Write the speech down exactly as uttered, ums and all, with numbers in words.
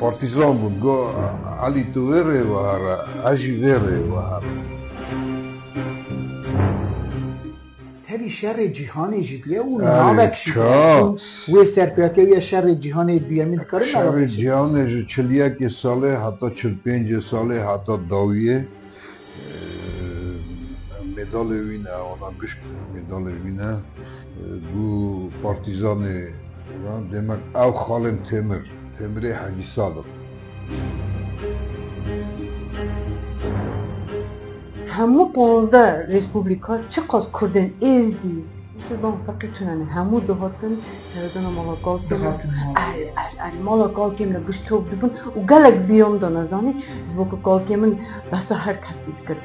Partîzan bûn, got, "Elî, tu vê rê ve here, ez jî vê rê ve here." Tevî şerê cîhanê jî bûye û Erê, navek jî bûye. Û wê serpêhatî ya şerê cîhanê duyemî dikarin nava Şerê bêjin? Cîhanê ji çil yekê salê heta çil pêncê salê heta dawiyê, e, medalê wî ne, wana gişk medalê wî ne, e, bû partîzanê, demek ew xalên Têmir, Têmirê Hecî Sadiq. Hemû panzdeh respublika çiqas kurdên êzdî, musilman, feqî tune ne, hemû dihatin seredana mala kalkê min. Dihatin mala. Erê, erê, erê, mala kalkê min re gişt çop dibûn û gelek bîyam da nezanî, ji bo ku kalkê min behsa her kesî dikir.